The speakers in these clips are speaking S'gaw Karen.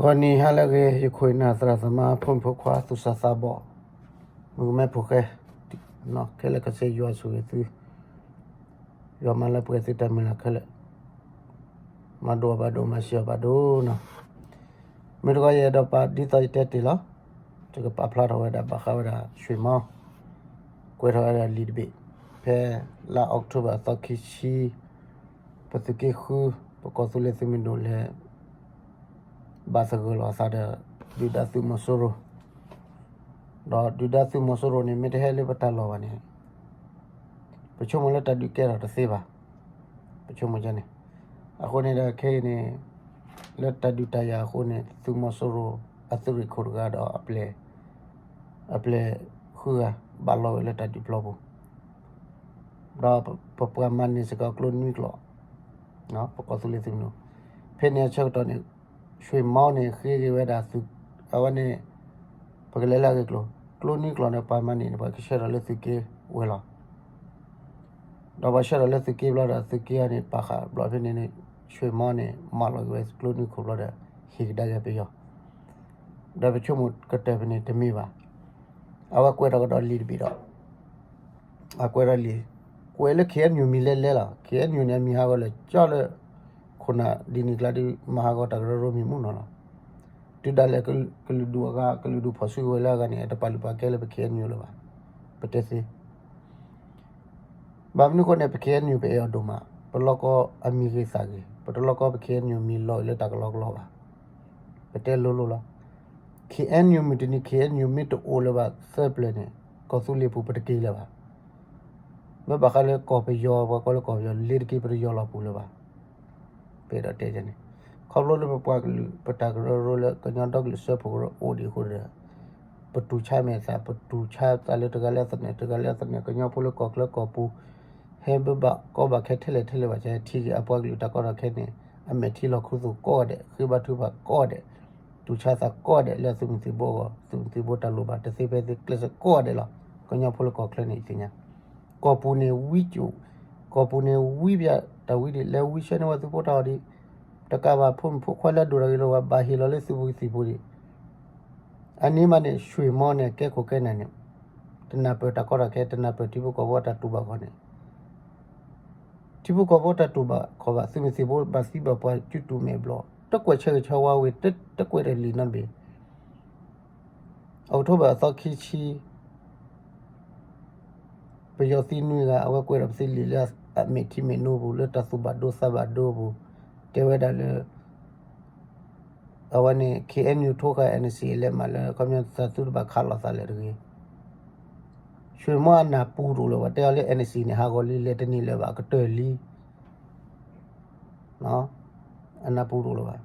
ဂီၤနံၤဟါလၢအဂ့ၤ ယခိၣ်ယနၢ်သရၣ်သမါ ဖိမုၣ်ဖိခွါ သူၣ်စၢ်သးဘီၣ် မုၣ်ကမဲဖိဃဲ ခဲလၢာ်ကစၢ်ယွၤဆိၣ်ဂ့ၤသု ယွၤမၤလၢပှဲၤသုတၢ်မုၢ်လၢ်ခဲလၢာ် မၤဒိၣ်အီၤဘၣ်ဒိၣ် မၤဆံးအီၤဘၣ်ဒိၣ်နီၤ. မ့ၢ်တခီယအဲၣ်ဒိးပာ်ဒ်သိးယတဲတ့ၢ်လီၤ. ယကပာ်ဖျါထီၣ်ဝဲဒၣ်ဘၣ်ဃးဝဲဒၣ် ဆွ့ၣ်မီ ကွဲးထီၣ်ဝဲဒၣ်လံာ်တဘ့ၣ် ဖဲလါအီးကထိဘၢၣ်အသီခံဆံ ပသုးက့ဃု ပကီၢ်သူလ့ၤသုးမုၢ်ဒိၣ်လဲၤ ဘၣ်သဂၢၢ်လီၤအသးဒီး ဒုၣ်ဒါသုးမီၤစိရိၤ ဒီးဒုၣ်ဒါသုးမီၤစိရိၤန့ၣ် မ့ၢ်တဟဲလၢပတၢ်လီၢ်ဘၣ်န့ၣ် ပဆိကမိၣ်လၢတၢ်ဒုးကဲထီၣ်တသ့ဘၣ်. ပဆိကမိၣ်န့ၣ် အဃိန့ၣ်ဒီးခဲအံၤန့ၣ် လၢတၢ်ဒုးတၢ်ယၤအဃိန့ၣ် သုးမီၤစိရိၤအသုးရ့ၣ်ခိၣ်တဂၤဒီး အပျဲၢ်ဃုဂၤ ဘၣ်လီၤဝဲလၢတၢ်ဒုးပျီပူၤ ဒီးပပှၤမၤန့ၢ်စ့ၢ်ကီးကျိနွံကျိာ် ပကီၢ်သူလ့ၤသုးမုၢ်ဒိၣ် ဖဲန့ၣ်အဆၢကတီၢ်န့ၣ် ဆွ့ၣ်မီန့ၣ် ဃ့က့ၤဝဲဒၣ်သုး အဝဲန့ၣ် ပကလဲၤလၢအဂ့ၢ်ကျိၤ ကျိနွံကျိာ်န့ၣ် ပှၤမၤန့ၢ်န့ၣ် ပှၤကဆှၢထီၣ်လၢသုးက့ဝဲလီၤ. ဒီးပှၤဆှၢထီၣ်လၢသုးက့ဘျီဒီး သုးက့အံၤန့ၣ် ပာ်ဃာ်ဘျီဖဲန့ၣ်န့ၣ် ဆွ့ၣ်မီန့ၣ် မၤလီၤက့ၤဝဲကျိနွံကျိာ်ဘျီဒီး ဟ့ၣ်ကဒါက့ၤပယီၤ ဒီးပဆိကမိၣ်ကတၢၢ်ဖဲန့ၣ်တမ့ၢ်ဘၣ်. အဝဲကွဲးထီၣ်ကဒီးလံာ်တဘ့ၣ်ဒီး အကွဲးထီၣ်လံာ် ကွဲးလၢ KNU မံၤလဲလဲလီၤ. KNU န့ၣ် အမံၤဟးဂီၤလၢာ်ကၠီလၢ ခိၣ်နၢ်ဒ်န့ၣ်ကျါဒီး မၤဟးဂီၤတၢ်ကရၢကရိမံၤမူနီၤလီၤ. တုၤဒၣ်လဲာ်ကလုာ်ဒူၣ်အဂၤ ကလုာ်ဒူၣ်ဖီၣ်စုကဝဲၤလၢအဂၤန့ၣ် အတပာ်လုၢ်ပာ်ကဲလၢပ KNU လၢၤဘၣ်. ပတဲသ့ ဘၣ်မနုၤအဃိန့ၣ် ပ KNU ပအဲၣ်အီၤဒိၣ်မး ပလီၢ်ကီအမံၤဂ့ၤသးဂ့ၤ ပတလီၢ်ကီပ KNU မံၤလီၤအံၤလၢတၢ်ကလီကလီဘၣ်. ပတဲလိၤလိၤလီၤ. KNU မုၢ်တနံၤ KNU မ့ၢ်တအိၣ်လၢၤဘၣ်သၢပျၢၤန့ၣ် ကီၢ်သူလ့ၤပူၤပတက့ၤလၢၤဘၣ်. မ့ၢ်ဘၣ်ဃးလၢကီၢ်ပယီၤ ပှၤကိးလၢကီၢ်ပယီၤ လ့ၤတက့ၤပတယီၤလီၤပူၤလၢၤဘၣ်. ပအဲၣ်ဒိးတဲန့ၣ် ခီဖျိလၢပပှၤကလုာ် ပတၢ်ကရၢကရိလၢကညီဒီကလုာ်စၢဖှိၣ်ကရၢအိၣ်ဒံးအဃိဒီး ပတူၢ်ဆါမဲာ်သး ပတူၢ်ဆါသးလၢတဂၤလၢသနၢၣ် တဂၤလၢသနၢၣ် ကညီဖိလၢကီၢ်ချၢကီၢ်ပူၤ ဟဲဘၣ်ကီဘၣ်ခဲထဲလဲၣ်ထဲလဲၣ်ဘၣ် ဟဲထံၣ်က့ၤအပှၤကလုာ်တၢ်ကီတၢ်ခဲန့ၣ် အမဲာ်ထံလီၤခူသူၣ်ကိးဂၤဒဲး ဃ့ဘါထုကဖၣ်ကိးဂၤဒဲး တူၢ်ဆါသးကိးဂၤဒဲး လၢအသုးမုၢ်သံၣ်ဘိအဂီၢ် သုးမုၢ်သံၣ်ဘိတၢ်လိၣ်ဘၣ်တသ့ဖဲသ့ ကျဲးစၢးကိးဂၤဒဲးလီၤ. ကညီဖိလၢကီၢ်ချၢန့ၣ် ယသ့ၣ်ညါ ကီၢ်ပူၤန့ၣ်ဝံကၠိၣ် ကီၢ်ပူၤန့ၣ်ဝံပျၢ်တၢ်ဝံဒံး လဲၤဝံဆှၢန့ၢ်ဝဲသုးဖိတၢ်အီၣ်ဒံး တကးဘၣ်ဖိမုၣ်ဖိခွါလၢအဒိၣ်တၢ်ဂ့ၤလီၤဝဲ ဘၣ်ဟ့ၣ်လီၤလၢသုးပူၤကသံၣ်ပူၤဒံး အန့ၣ်မးန့ၣ် ဆွ့ၣ်မီန့ၣ် ကဲခိၣ်ကဲနၢ်န့ၣ် တနၢ်ပၢၢ်တၢ်ကီတၢ်ခဲ တနၢ်ပၢၢ်ထံဖိကီၢ်ဖိအတၢ်တူၢ်ဘၣ်ခီန့ၣ် ထံဖိကီၢ်ဖိတၢ်တူၢ်ဘၣ်ခီဘၣ် သုးမုၢ်သံၣ်ဘိဘၣ်သံဘၣ်ပှၤစုတူၢ်မဲာ်ဘျီၣ် တကွဲးဆၢဂ့ၤဆၢဝါဝံၤ တကွဲးတလံာ်နီတဘ့ၣ် အီးကထိဘၢၣ်အသီခံဆံ ပယီၤသံနွံဂၤ အဝဲကွဲးဒီးပသံလံာ်လၢအမဲာ်ထံမဲာ်နိပူၤ လၢတၢ်သူၣ်ဘၣ်ဒိသးဘၣ်ဒိပူၤ တဲဝဲဒၣ်လၢ အဝဲန့ၣ် KNU ထိဃာ် NCA လဲၤမးလၢ ခီပညီသးသုတဘၣ်ခးလိာ်သးလၢၤတဂ့ၤ ဆွ့ၣ်မီအနၢ်ပူၤတအိၣ်လၢၤဘၣ် တဲအီၤလၢ NCA န့ၣ် ဟးဂီၤလံ လဲၤတန့ၢ်လၢၤဘၣ် ကတၢၢ်လံ အနၢ်ပူၤတအိၣ်လၢၤဘၣ်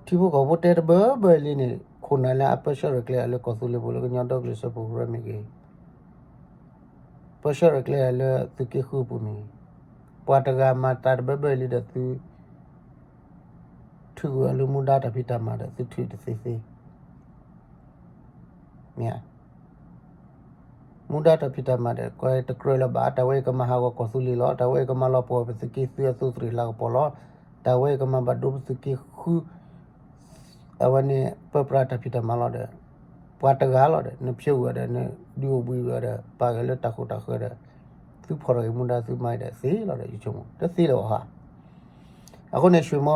ဒီးထံဖိကီၢ်ဖိတဲတဘၢဘၢလံန့ၣ် ခိၣ်နၢ်လၢအပၢဆှၢရဲၣ်ကျဲၤလၢကီၢ်သူလ့ၤပူၤလၢကညီဒီကလုာ်စၢဖှိၣ်ကရၢမ့ၢ်ဂ့ၤ ပၢဆှၢရဲၣ်ကျဲၤလၢသုးက့ဃုပူၤမ့ၢ်ဂ့ၤ ပှၤတဂၤမၤတၢ်တဘၢဘၢလံဒီးသု ထုးကွံာ်အီၤလၢမူဒါတၢ်ဖံးတၢ်မၤဒီးသုထုးတသ့သ့ မ့ၢ်ဧါ မူဒါတၢ်ဖံးတၢ်မၤဒီး ကတကြၢးလၢၤဘၣ် တၢ်ဝဲအံၤကမၤဟးဂီၤကီၢ်သူလ့ၤလီၤ တၢ်ဝဲအံၤကမၤလီၤပှီၢ်ပသုးက့သုးအသုးသရ့ၣ်လၤကပီၤလီၤ တၢ်ဝဲအံၤကမၤဘၣ်ဒိပသုးက့ဃု အဝဲန့ၣ် ပၢပြးတၢ်ဖံးတၢ်မၤလီၤဒီး ပှၤတဂၤလီၤဒီး နဖျိဝံၤဒီး နဒုးအိၣ်ဘှံးဝံၤဒီး ပာ်ဂဲၤလၢတၢ်ခိၣ်တၢ်ဃၢၤဒီး သုဖီၣ်ထီၣ်က့ၤမူဒါသုမၤဒီးသ့လီၤဒီး ယဆိကမိၣ် တသ့လၢၤဘၣ်ဧါ အဃိန့ၣ် ဆွ့ၣ်မီ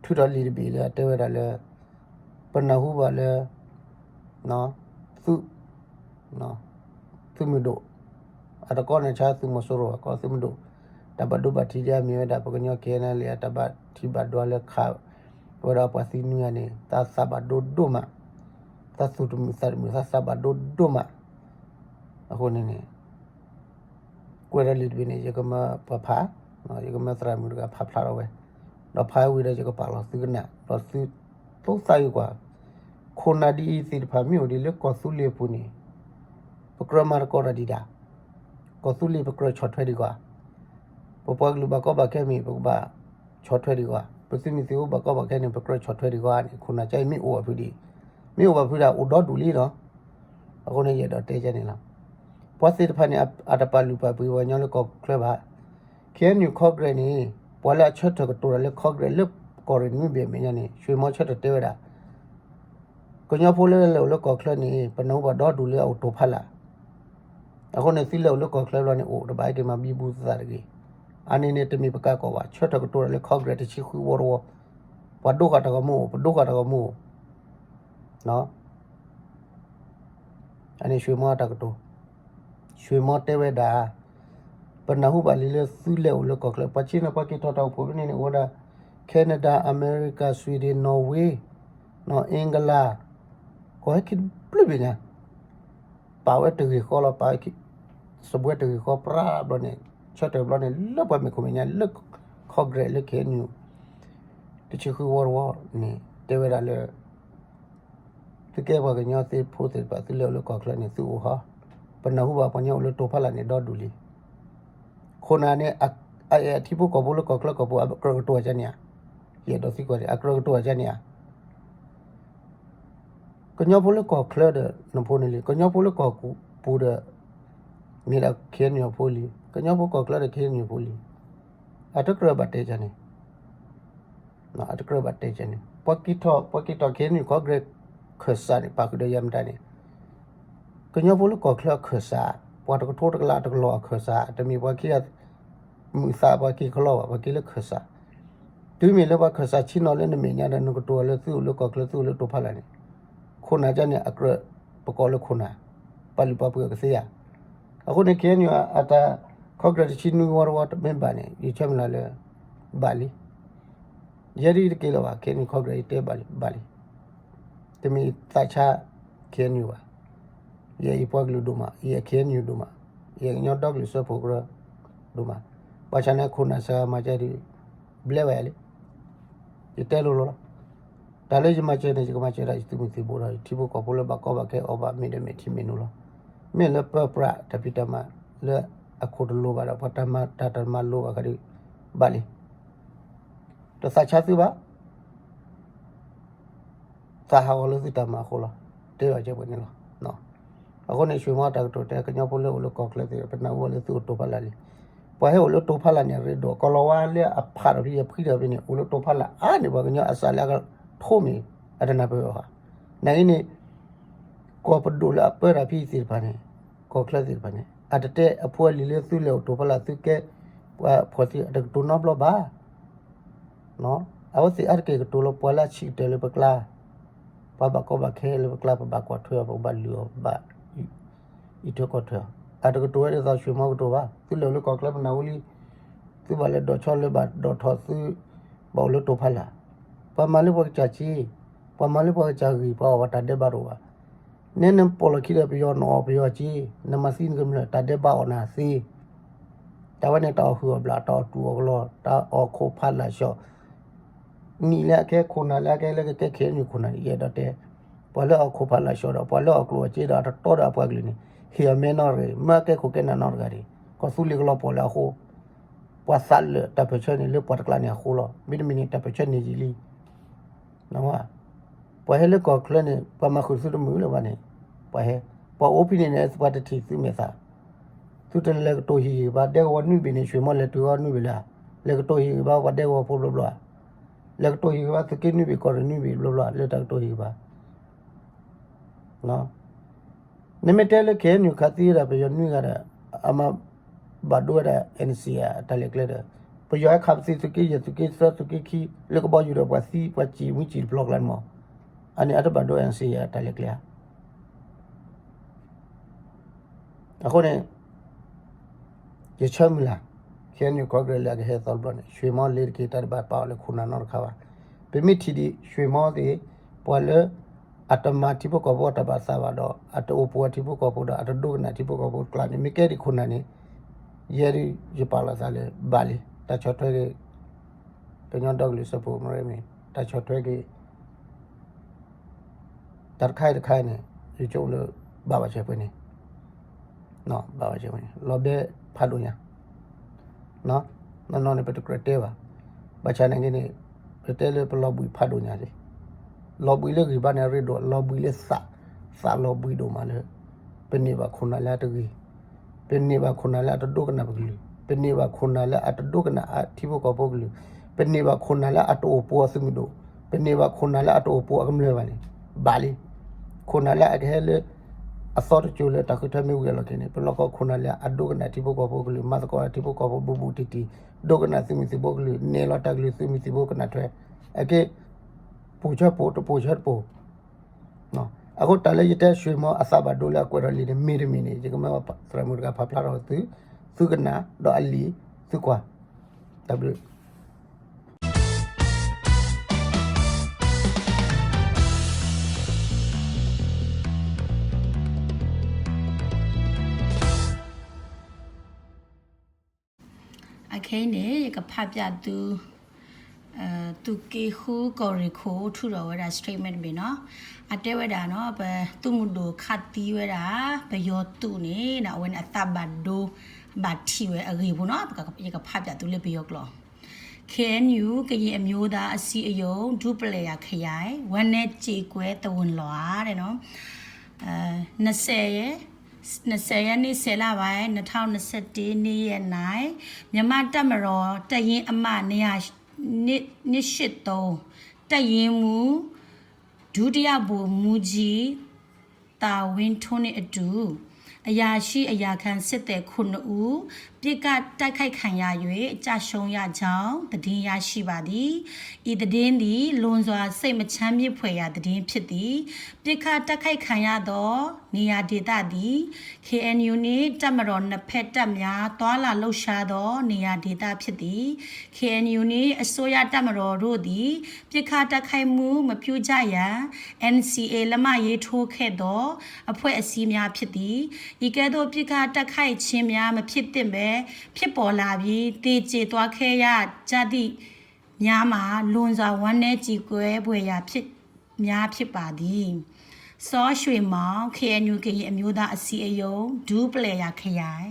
ထုးထီၣ်လံာ်တဘ့ၣ်လၢအတဲဝဲဒၣ်လၢ ပနၢ်ဟူဘၣ်လၢ သု သုးမုၢ်ဒိၣ် အတကီန့ၣ်ဆါသုးမီၤစိရိၤအကီၢ် သုးမုၢ်ဒိၣ် တၢ်ဘၣ်ဒိဘၣ်ထံးဒ်အမ့ၢ်ဝဲဒၣ် ပကညီ KNLA အတၢ်ဘၣ်ထံးဘၣ်ဒိလၢခးဝဲဒၣ်ပှၤသံနွံဂၤန့ၣ် သးသးဘၣ်ဒိဒိၣ်မး သးသူၣ်တမုာ်သးတမုာ် သးသးဘၣ်ဒိဒိၣ်မး အဃိန့ၣ်န့ၣ် ကွဲးထီၣ်လံာ်တဘ့ၣ်န့ၣ် ယကမၢပှၤဖး, ယကမၢသရၣ်မုၣ်တဂၤဖးဖျါထီၣ်ဝဲ, ဒီးဖးဝံၤဒီးယကပာ်လီၤသုကနၣ်, ဒီးသုသးဂ့ၤကွၢ်, ခိၣ်နၢ်ဒ်အံၤသ့ၣ်တဖၣ်မ့ၢ်အိၣ်ဒံးလၢကီၢ်သူလ့ၤအပူၤန့ၣ်, ပကြၢးမၤသကိးတၢ်ဒံးဒၣ်, ကီၢ်သူလ့ၤပကြၢးဆီၣ်ထွဲဒံးကွၢ်, ပပှၤကလုာ်ဘၣ်ကီဘၣ်ခဲမ့ၢ် ပကဘၣ်ဆီၣ်ထွဲဒံးကွၢ်, ပသုးမုၢ်သံၣ်ဘိဘၣ်ကီဘၣ်ခဲန့ၣ် ပကြၢးဆီၣ်ထွဲဒံးကွၢ်န့ၣ် ခိၣ်နၢ်ကါအံၤမ့ၢ်အိၣ်ဘၣ်ဖုးဒံး, မ့ၢ်အိၣ်ဘၣ်ဖုးဒၣ်အိၣ်ဒီဒူၣ်လံလီၤ. အဃိန့ၣ်ယအဲၣ်ဒိးတဲကဲန့ၣ်လီၤ. ပှၤသ့ၣ်တဖၣ်န့ၣ် အတပာ်လုၢ်ပာ်ပှ့ၤပှၤကညီလၢကီၢ်ချၢဘၣ်. KNU Congress န့ၣ် ပှၤလၢအဆၢထၢၣ်ကတိၤတၢ်လၢ Congress လၢကီၢ်ရ့ၣ်နွံဘ့ၣ်အမဲာ်ညါန့ၣ် ဆွ့ၣ်မီဆၢထၢၣ်တဲဝဲဒၣ် ကညီဖိလၢလဲၤအိၣ်လၢကီၢ်ချၢန့ၣ် ပနၢ်ဟူဘၣ်ဒီဒူၣ်လၢအအိၣ်တိာ်ဖးလၢ်. အဃိန့ၣ် သုလဲၤအိၣ်လၢကီၢ်ချၢဘျီန့ၣ် အိၣ်တဘၣ်ဟဲက့ၤမၤဘံဘူသးတဂ့ၤ. အန့ၣ်န့ၣ် တမ့ၢ်ပကးကီၢ်ဘၣ်, ဆၢထၢၣ်ကတိၤတၢ်လၢ Congress တဆံဃုဝီတဝီ, ပှၤဒိဃာ်တၢ်ဂီၤမူအိၣ်, ပဒိဃာ်တၢ်ဂီၤမူအိၣ်. အန့ၣ်ဆွ့ၣ်မီအတၢ်ကတိၤ, ဆွ့ၣ်မီတဲဝဲဒၣ် ပနၢ်ဟူဘၣ်လံလၢသုလဲၤအိၣ်လၢကီၢ်ချၢ, ပှၤဆ့ၣ်နီၤပှၤက့ၤထီၣ်တၢ်အိၣ်ဖှိၣ်ဖဲန့ၣ်န့ၣ် အိၣ်ဝဲဒၣ် Canada, America, Sweden, Norway, England, ကီၢ်ဟဲခံတဘျုးဘ့ၣ်ညါ, ပာ်ဝဲတဂ့ၢ်ဃီလီၤ, ပာ်ဝဲ စပွဲတဂ့ၢ်ဃီပြးဘျီန့ၣ်, ဆၢထၢၣ်ဘျီန့ၣ် လၢပှၤမဲာ်ခိၣ်မဲာ်ညါလၢ Congress လၢ K N U တဆံဃုဝီတဝီန့ၣ် တဲဝဲဒၣ်လၢ သုကဲပှၤကညီသ့ၣ်ဖိသ့ၣ်တဖၣ် သုလဲၤအိၣ်လၢကီၢ်ချၢန့ၣ် သုအိၣ်ဟီ, ပနၢ်ဟူဘၣ်ပှၤကညီအိၣ်လၢတိာ်ဖးလၢ်န့ၣ်ဒီဒူၣ်လံ. ခိၣ်နၢ်န့ၣ် အထံဖိကီၢ်ဖိလၢကီၢ်ချၢကီၢ်ပူၤ အကြၢးကတိၤအကါန့ၣ်ဧါ, ယအဲၣ်ဒိးသံကွၢ် အကြၢးကတိၤအကါန့ၣ်ဧါ. ကညီဖိလၢကီၢ်ချၢဒီး နဖိန့ၣ်လံ, ကညီဖိလၢကီၢ်ပူၤဒီး မ့ၢ်ဒၣ် K N U အဖိလံ, ကညီဖိကီၢ်ချၢဒီး K N U အဖိလံ, အတကြၢးဘၣ်တဲကါန့ၣ် အတကြၢးဘၣ်တဲကါန့ၣ်, ပှၤက့ၤထီၣ် ပှၤက့ၤထီၣ် K N U Congress ခၢၣ်စးန့ၣ် ပာ်ဃုာ်ဒီးယၤမတၤန့ၣ်, ကညီဖိလၢကီၢ်ချၢအခၢၣ်စး, ပှၤတကထိတကလးတကလီၢ်အခၢၣ်စး, တမ့ၢ်ပှၤက့ၤ မုာ်သးပှၤက့ၤကလီဘၣ်, ပှၤက့ၤလၢခၢၣ်စး. တုၤမ့ၢ်လၢပှၤခၢၣ်စးဆ့ၣ်နီၤလၢနမဲာ်ညါဒီး နကတိၤလၢသုအိၣ်လၢကီၢ်ချၢ သုအိၣ်လၢတိာ်ဖးလၢ်န့ၣ်, ခိၣ်နၢ်ကါန့ၣ် အကြၢးပကိးလၢခိၣ်နၢ်, ပာ်လုၢ်ပာ်ပှ့ၤအီၤကသ့ဧါ. အဃိန့ၣ် K N U အတၢ် Congress တဆံနွံဝီတဝီတမ့ၢ်ဘၣ်န့ၣ် ယဆၢမုၢ်လၢ်လၢ ဘၣ်လံ. ယဲဒၣ်တက့ၢ်လၢၤဘၣ်, K N U Congress ယတဲဘၣ်လံ, ဘၣ်လံ. တမ့ၢ်သးဆါ K N U ဘၣ်. ယအဲၣ်ယပှၤကလုာ်ဒိၣ်မး, ယအဲၣ် K N U ဒိၣ်မး, ယအဲၣ်ကညီဒီကလုာ်စၢဖှိၣ်ကရၢဒိၣ်မး. ဘၣ်ဆၣ်န့ၣ်ခိၣ်နၢ်စှၤမၤကဲဒုး ဘျဲဝဲလံ. ယတဲလိၤလိၤလီၤ. တၢ်လၢယမၤစၢၤန့ၣ် ယကမၤစၢၤဒၣ်ယသုးမုၢ်သံၣ်ဘိဒီး ယထံဖိကီၢ်ဖိလၢဘၣ်ကီဘၣ်ခဲအီၤဘၣ်မ့ၢ်ဒီးမ့ၢ်ထံမ့ၢ်နိလီၤ. မ့ၢ်လၢပၢပြးတၢ်ဖံးတၢ်မၤလၢအခိၣ်တလိၤဘၣ်ဒီး ပှၤတၢ်မၤတၢ်တမၤလိဘၣ်ဃးဒီး ဘၣ်လံ. တသးဆါသုဘၣ် သးဟးဂီၤလၢသုတၢ်မၤအဃိလီၤ. တဲဘၣ်ကဲပှဲၤန့ၣ်လီၤ. အဃိန့ၣ် ဆွ့ၣ်မီတၢ်ကတိၤတဲ ကညီဖိလၢအိၣ်လၢကီၢ်ချၢသ့ၣ် ပနၢ်ဟူအီၤလၢသုအိၣ်တိာ်ဖးလၢ်လံ. ပှၤဟဲအိၣ်လၢတိာ်ဖးလၢ်န့ၣ် အရ့ဒိၣ် ကီၢ်လီၤဝါလၢအဖးထီၣ်ဖဲ အဖှံထီၣ်ဖဲန့ၣ် အိၣ်လၢတိာ်ဖးလၢ်အါန့ၢ်ပှၤကညီအစၢ်လၢအကထိမ့ၢ် အတနၢ်ပၢၢ်အီၤဘၣ်. နာ်က့န့ၣ် ကီၢ်ပဒိၣ်လၢအပၢတၢ်ဖဲသ့ၣ်တဖၣ်န့ၣ် ကီၢ်ချၢသ့ၣ်တဖၣ်န့ၣ် အတတဲအဖိအလံၤလၢသုလဲၤအိၣ်တိာ်ဖးလၢ် သုကဲပှၤဖှီၣ်သံ အတကတိၤနီတဘျီဘၣ်. အဝဲသ့ၣ်အါတက့ၢ်ကတိၤလၢပှၤလၢအဆံးကတၢၢ်လၢပကျါ, ပှၤဘၣ်ကီဘၣ်ခဲလၢပကျါ ပဘၣ်ကွၢ်ထွဲအီၤ ပကဘၣ်လုၢ်အီၤ ပဘၣ်အံးထွဲကွၢ်ထွဲအီၤ, အတကတိၤဝဲဒ်သိးဆွ့ၣ်မီကတိၤဘၣ်. သုလဲၤအိၣ်လၢကီၢ်ချၢပနၢ်ဟူလံ, သုဘၣ်လဲၤဒိးဆီလၢၤဘၣ်ဒိးထီၣ်သု, ဘၣ်အိၣ်လၢတိာ်ဖးလၢ်, ပှၤမၤလၢပှၤကစၢ်က့, ပှၤမၤလၢပှၤကစၢ်ဂံၢ် ပှၤအီၣ်ဘၣ်တၢ်ဒဲးဘးတအိၣ်ဘၣ်. နဲနပိာ်လီၢ်ခံဒီးပယီၤ နအီၣ်ပယီၤက့, နမၤသံနကမျၢၢ် တၢ်ဒဲးဘးအီၣ်နၤသ့. တၢ်ဝဲန့ၣ် တၢ်အီၣ်ဟုၣ်အီၣ်ဘျၣ် တၢ်အီၣ်တူၢ်အီၣ်ကလီ တၢ်အီၣ်ခိၣ်ဖးလၢ်ဆှီ, နံၣ်လၢအကဲခိၣ်နၢ်လၢအကဲလၢကကဲ K N U ခိၣ်နၢ်န့ၣ် ယအဲၣ်ဒိးတဲ, ပှၤလၢအီၣ်ခိၣ်ဖးလၢ်ဆှီဒီး ပှၤလၢအီၣ်ကျိၣ်အီၣ်စ့ဒီး အတတီဒီးအပှၤကလုာ်န့ၣ် ဟ့ၣ်အီၤမဲနီတဂၤ, မ့ၢ်အကဲခိၣ်ကဲနၢ်နီတဂၤန့ၣ် ကီၢ်သူလ့ၤကလီၤပှီၢ်လၢအဃိ, ပှၤသးလၢာ်တၢ်ပၢၢ်ဆၢန့ၣ် လၢပှၤတကျါန့ၣ်အဃိလီၤ. မ့တမ့ၢ်န့ၣ် တၢ်ပၢၢ်ဆၢန့ၣ်ယံာ်လံ. ပှၤဟဲလၢကီၢ်ချၢန့ၣ် ပှၤမၤဃုာ်သုတမုာ်လၢၤဘၣ်န့ၣ်, ပှၤဟဲ, ပှၤအိၣ်ဖဲန့ၣ်န့ၣ် ပှၤတထံၣ်သုမဲာ်သး, သုတလဲၤကတိၤဟ့ၣ်ဂံၢ်ဘါ ဒဲကဝီၤနွံဘ့ၣ်န့ၣ် ဆွ့ၣ်မီလဲၤတုၤအီၤနွံဘ့ၣ်လၢ, လဲၤကတိၤဟ့ၣ်ဂံၢ်ဘါပှၤဒဲကဝီၤဖိဘျီဘျီ, လဲၤကတိၤဟ့ၣ်ဂံၢ်ဘါသုးက့နွံဘ့ၣ် ကီၢ်ရ့ၣ်နွံဘ့ၣ်ဘျီဘျီ လၢတၢ်ကတိၤဟ့ၣ်ဂံၢ်ဘါ နမ့ၢ်တဲလၢ K N U ခးသံဝဲဒၣ်ပယီၤနွံဂၤဒီး အမၤဘၣ်ဒိဝဲဒၣ် N C A တၢ်လဲၤကျဲဒီး, ပယီၤဟဲခးပသံသုးက့ယဲၢ် သုးက့သၢ သုးက့ခံ လၢကဘီယူၤဒီးပှၤသံပှၤစံၣ်မုၢ်စံၣ်တဘျီကျါန့ၣ်မး, အန့ၣ်အတဘၣ်ဒိ N C A တၢ်လဲၤကျဲဧါ. အဃိန့ၣ် ယဆၢမုၢ်လၢ် K N U Congress လၢအကဟဲသီတဘျီန့ၣ် ဆွ့ၣ်မီလ့ၤတက့ၢ် တၢ်တဘၣ်ပာ်အီၤလၢခိၣ်နၢ်နီတခါဘၣ်. ပမ့ၢ်ထံၣ်ဒံး ဆွ့ၣ်မီသ့ၣ် ပှၤလၢအတမၤထံဖိကီၢ်ဖိအတၢ်ဘၣ်သးဘၣ်ဒီး အတအိၣ်ပိာ်ထံဖိကီၢ်ဖိဒီး အတဒိကနၣ်ထံဖိကီၢ်ဖိတကျါန့ၣ် မ့ၢ်ကဲဒံးခိၣ်နၢ်န့ၣ် ယဲဒၣ်ယပာ်လီၤသးလၢ ဘၣ်လံ တၢ်ဆီၣ်ထွဲက့ၤ ကညီဒီကလုာ်စၢဖှိၣ်ကရၢမ့ၢ် တၢ်ဆီၣ်ထွဲက့ၤ တၢ်တခါအံၤတခါအံၤန့ၣ် ယဆိကမိၣ်လၢ ဘၣ်ဘၣ်စဲးပှဲၤန့ၣ်, ဘၣ်ဘၣ်စဲးပှဲၤန့ၣ် လီၤဘဲဖးဒိၣ်ညါ, နီၢ်နီၢ်န့ၣ် ပတကြၢးတဲဘၣ်. ဘၣ်ဆၣ်နာ်က့န့ၣ် ပတဲလၢပလီၤဘှံးဖးဒိၣ်ညါလံ. လီၤဘှံးလၢဂံၢ်ဘါန့ၣ်အရ့ဒိၣ် လီၤဘှံးလၢသး, သးလီၤဘှံးဒိၣ်မးလၢ ပန့ၢ်ဘၣ်ခိၣ်နၢ်လၢအတဂ့ၤ, ပန့ၢ်ဘၣ်ခိၣ်နၢ်လၢအတဒိကနၣ်ပကလုၢ်, ပ ပန့ၢ်ဘၣ်ခိၣ်နၢ်လၢအတဒိကနၣ်အထံဖိကီၢ်ဖိကလုာ်, ပန့ၢ်ဘၣ်ခိၣ်နၢ်လၢအတအိၣ်ပိာ်အသုးမုၢ်ဒိၣ်, ပန့ၢ်ဘၣ်ခိၣ်နၢ်လၢအတအိၣ်ပိာ်အကမျၢၢ်ဘၣ်န့ၣ်, ဘၣ်လံ. ခိၣ်နၢ်လၢအကဟဲလၢ အသီတစိၤလၢတၢ်ဃုထၢမ့ၢ်ဝံၤအလီၢ်ခံန့ၣ် ပလီၢ်ကီခိၣ်နၢ်လၢအဒိကနၣ်ထံဖိကီၢ်ဖိကလုာ်, မၤသကိးထံဖိကီၢ်ဖိဘူးဘူးတံၢ်တံၢ်, ဒိကနၣ်သုးမုၢ်သံၣ်ဘိကလုာ်, နဲၣ်လီၤတၢ်ကလုၢ်သုးမုၢ်သံၣ်ဘိကနၣ်ထွဲ, အက့ ပိာ်ဆၢပိာ် တပိာ်ဆၢတပိာ်. အဃိတၢ်လၢယတဲ ရွှေမောင် အသးဘၣ်ဒိလၢအကွဲးထီၣ်လံာ်န့ၣ် မ့ၢ်တမ့ၢ်န့ၣ် ယကမၢသရၣ်မုၣ်တဂၤဖးဖျါထီၣ်သု, သုကနၣ်ဒီးအလံာ်သုကွၢ်. တၢ်ဘျုး. အခဲအံၤန့ၣ် ယကဖးပၠးသု သုးက့ဃုကီၢ်ရ့ၣ်ခိၣ် ထုးထီၣ်ဝဲဒၣ် statement တဘ့ၣ်နီၤ. အတဲဝဲဒၣ်နီၤ ပသုးမုၢ်ဒိၣ်ခးသံဝဲဒၣ် ပယီၤသုးန့ၣ် အဝဲန့ၣ်အသးဘၣ်ဒိ ဘၣ်ထံၣ်ဝဲအဂ့ၢ်ဖိနီၤ ယကဖးပၠးသုလၢပယီၤကျိာ်. ခ့ဢၣ်ယူၣ် ကရင်အမျိုးသားအစည်းအရုံး ဒူပလယၤခရိုင် ဝါနဲၣ်စံကွဲသဝီလီၤဧါနီၤ. နှစ်ဆယ့်ရက်နေ့ ဆယ်လပိုင်း နှစ်ထောင်နှစ်ဆယ့်တစ် နေ့ရက်၌ မြန်မာ့တပ်မတော် တပ်ရင်းအမှတ် နှစ်ရာ နှစ်ရှစ်သုံး တပ်ရင်းမှူး ဒုတိယဗိုလ်မှူးကြီး သာဝင်းထွန်းနှင့်အတူ အရာရှိအရာခံစစ်သည်ခုနစ်ဦး ပစ်ခတ်တိုက်ခိုက်ခံရ၍ ကျဆုံးရကြောင်း သတင်းရရှိပါသည်။ ဤသတင်းသည် လွန်စွာစိတ်မချမ်းမြေ့ဖွယ်ရာသတင်းဖြစ်သည်။ ပစ်ခတ်တိုက်ခိုက်ခံရသောနေရာဒေသသည် ခ့ဢၣ်ယူၣ် နှင့် တပ်မတော်နှစ်ဖက်တပ်များ သွားလာလှုပ်ရှားသောနေရာဒေသဖြစ်သည်။ ခ့ဢၣ်ယူၣ် နှင့် အစိုးရတပ်မတော်တို့သည် ပစ်ခတ်တိုက်ခိုက်မှုမပြုကြရန် NCA လက်မှတ်ရေးထိုးခဲ့သောအဖွဲ့အစည်းများဖြစ်သည်။ ယကဲ့သို့ ပစ်ခတ်တိုက်ခိုက်ခြင်းများ မဖြစ်သင့်ဘဲ ဖြစ်ပေါ်လာပြီး သေကျေသွားခဲ့ရကြသည့်များမှာ လွန်စွာဝမ်းနည်းကြေကွဲဖွယ်ရာဖြစ် များဖြစ်ပါသည်။ စောရွှေမောင် ခ့ဢၣ်ယူၣ် ကရင်အမျိုးသားအစည်းအရုံး ဒူပလယၤခရိုင်